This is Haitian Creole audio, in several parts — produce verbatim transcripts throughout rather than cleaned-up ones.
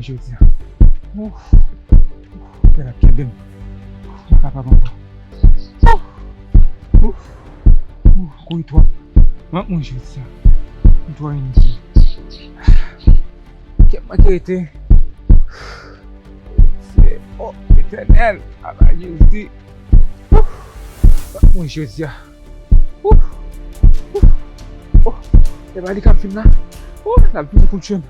Jodi a. Ouf. Ouf. Kè l ap kenbe m. Ouf, m pa kapab ankò. Ouf. Ouf. Ouf. Kouri twòp. M ap mouri jodi a. M twò enèji. Kè m manke rete. Se, oh, Letènèl, papa Jezi. Ouf. M ap mouri jodi a. Ouf. Ouf. Oh, e pa li k ap vin la. Ouf, l ap vin pou l tchwe m.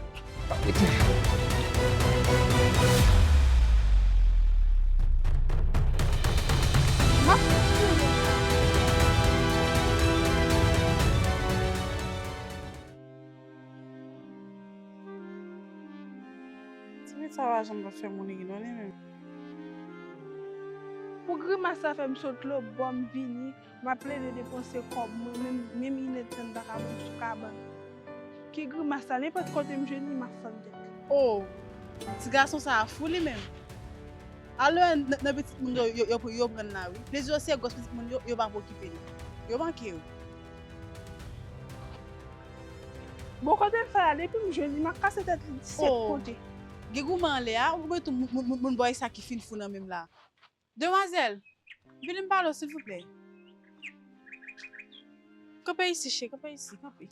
Timoun sa pa janm pa fè moun ri non li menm. Pou grimas sa fè m sot lòbò m vini. M ap plede depanse kòb mwen, menm, menm inèdtan m pa ka moute sou kabann. Ki grimas sa, nenpòt kote m jwenn li, m ap fann tèt li. Oh, ti gason sa a fou li menm. Alò, nan, nan pitit moun yo, yo, yo, yo pran la wi. Plezi yo se gwòs pitit moun yo, yo pa pou okipe li. Yo manke yo. Bon, kote l fè la, depi m jwenn li, m ap kase tèt li disèt kote. Gen goumen anlè a, oubyen tou moun, moun, moun, moun bòy sa ki fin fou nan menm la. Demwazèl, vini m pale w, silvouplè. Kanpe isi, cheri, kanpe isi, kanpe.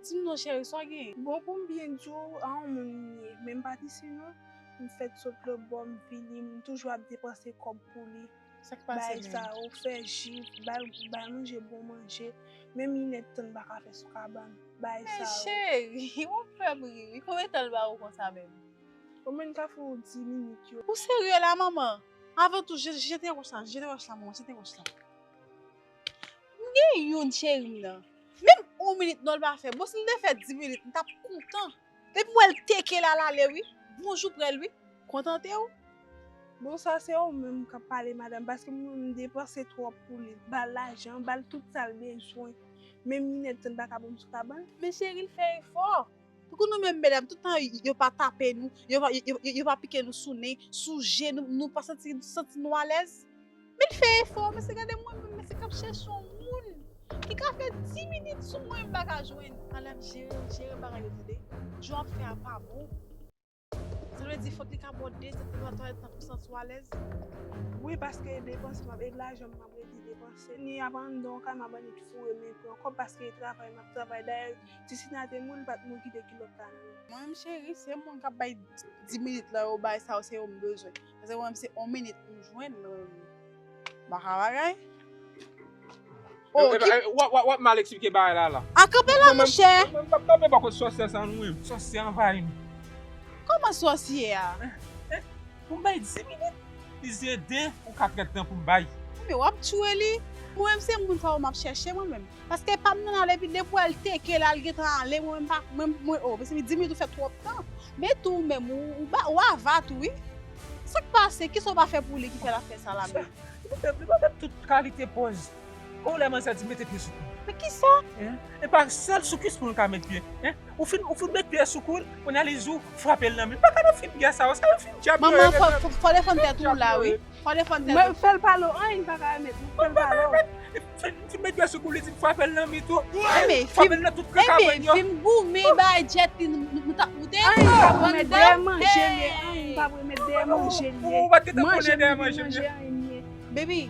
Di m non, cheri, sa w genyen? Bon, pou m byen di w, a yon moun m ye, men m pa t isi non. M fèt sot lòtbò, m vini, m toujou ap depanse kòb pou li. Sa k pase menm? Bay sa yo, fè ji, bay, bay manje, bon manje. Menm inèdtan m pa ka fè sou kabann. Bay sa yo. Men cheri, w ap fè m ri wi. Konbyen tan l ba ou konsa menm? Konbyen m ka fè w di minit yo? Ou serye la, manman? Avan tou, je-, jete wòch la, jete wòch la, manman, jete wòch la. M gen youn, cheri m nan. Menm yon minit non l pa fè. Bon, si l te fè dis minit, m t ap kontan. Depi m wè l teke l al ale wi. Bonjou prè l wi. Kontante w. Bon, sa se ou menm k ap pale, madanm, paske m, m depanse twòp pou li. Ba l lajan, ba l tout sa l bezwen. Menm inèdtan l pa ka ban m sou kabann. Men cheri, l fè efò. Tankou nou menm medam, tout tan yo pa tape nou, yo pa, yo, yo, yo pa pike nou sou nen, sou je, nou, nou pa santi, santi nou alèz. Men l fè efò, mesye gade mwen menm, mesye k ap chèche yon moun ki ka fè dis minit sou mwen, m pa ka jwenn. Ann ap jere, jere bagay yo tande. Jan w ap fè a pa bon. Sa vle di fòk li ka ba w de sèt, li pa twalèt tanpri santi w alèz. Wi, paske depanse m ap, e lajan m ap rete depanse. Ni ap anndan yon kay, m ap annik foure men pran kòb paske e travay m ap travay. Dayè, ti sinate m wi, li pa t moun kite kilòt la nan men m. Mwen menm cheri, se moun k ap bay dis minit la yo bay sa yo, se yo m bezwen. Paske mwen menm se yon minit m jwenn, mwen menm. Baka bagay. Oh, w ap, w ap, w ap mal eksplike bagay la la. A kanpe la, monchè. Mwen, mwen, mwen, mwen, mwen pa konn sòsyè sa nou menm. Sòsyè anvayi nou. Kòman sòsyè a? Eh, eh, pou m bay dis minit, li se de ou kat èdtan pou m bay. Men w ap tchwe li. Mwen menm se moun sa yo m ap chèche mwen menm. Paske pa m nan ale epi depi w wè l teke la, l gentan ale, mwen menm pa, mwen, mwen, oh, mesye, dis minit ou fè twòp tan. Men tou ou menm, ou, ou ba, ou ava tou, wi. Sa k pase? Kisa w pa fè pou li ki fè l ap fè sa la menm? Li pa fè, li pa fè tout kalite pòz. Ou lè manzè di mete pye sou kou l. Men kisa? Hein? E pa sèl sou kwis pou l ka met pye. Hein? Ou fin, ou fin met pye sou kou l, kounye a li di w frape l nan men. M pa ka nan fim gè sa yo. Sa yo fim dyab yo ye. Manman, fò, fò, fò defann tèt ou la, wi. Fò defann tèt ou. Mwen fè l pale w, anyen m pa ka remèt, mwen fè l pale w. Fin, fin met pye sou kou l, li di m frape l nan men tou. Frape l nan tout kaka bann yo. Enben, fim goumen, bay djèt li, nou, nou, nou t ap moute. Anyen m pa remèt dèyè manje l ye, anyen m pa remèt dèyè manje l ye. Ou pa t gentan konnen dèyè manje l ye. Manje m ye. Baby,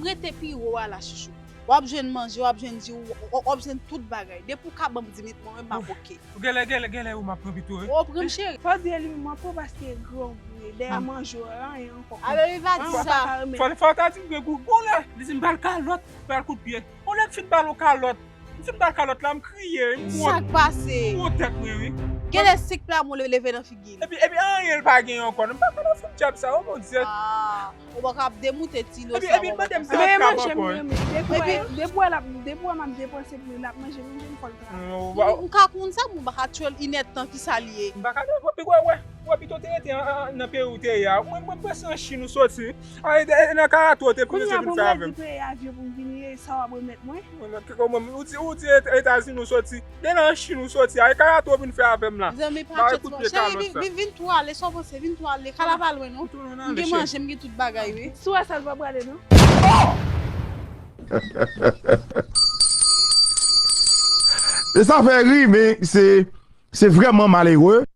rete pi wo a la, chouchou. W ap jwenn manje, w ap jwenn di, w, w, w ap jwenn tout bagay. Depi w ka ban m dis minit, mwen menm m ap oke. Ou genlè, genlè, genlè ou m ap pran pito, wi. Ou pran m cheri. Fò w di li m manke w paske grangou ye. Dèyè manje w, anyen ankò. Alò li va di sa. Fò, fò w ta di m gen gougou lè. Li di m ba l kalòt, ba l kout pye. Yon nèg fin ba l yon kalòt. M fin ba l kalòt la, m kriye, m wont. Sa k pase? M wont tèt mwen, wi. Genlè senk pla mwen leve nan figi l. Epi, epi anyen l pa genyen ankò. M pa ka nan fim dyab sa, oh mon Dieu. Ah. Ou pa ka ap demoute ti lo sa. Epi, epi, mande m si l ap ka pran kòl. Depi w wè, depi w wè l ap, depi w wè m ap depanse pou li, l ap manje, manje m fò l travay. M ka konn sa, m pa ka tchwe l inèdtan, kisa l ye? M pa ka depanse, wè, wè, wè, pito w te rete an, an, nan peyi w te ye a. Mwen, mwen, mwen se an Chin ou soti. A, e, e, nan karato w te vin vin fè avè m. Kounye a pou m redi peyi a vye pou m vini, e sa w ap remèt mwen? Mwen, mwen, ou di, ou di Etazini w soti. Depi nan Chin ou soti a, e karato w vin fè avè m la. Zanmi, pa tchèt mwen. Cheri, vin, vin, vin tou ale, sa w panse? Vin tou ale. Kay la pa lwen non. M gen manje, m gen tout bagay, wi. Si w wè sa, l pa prale non. E sa fè ri, men se, se vrèman malere.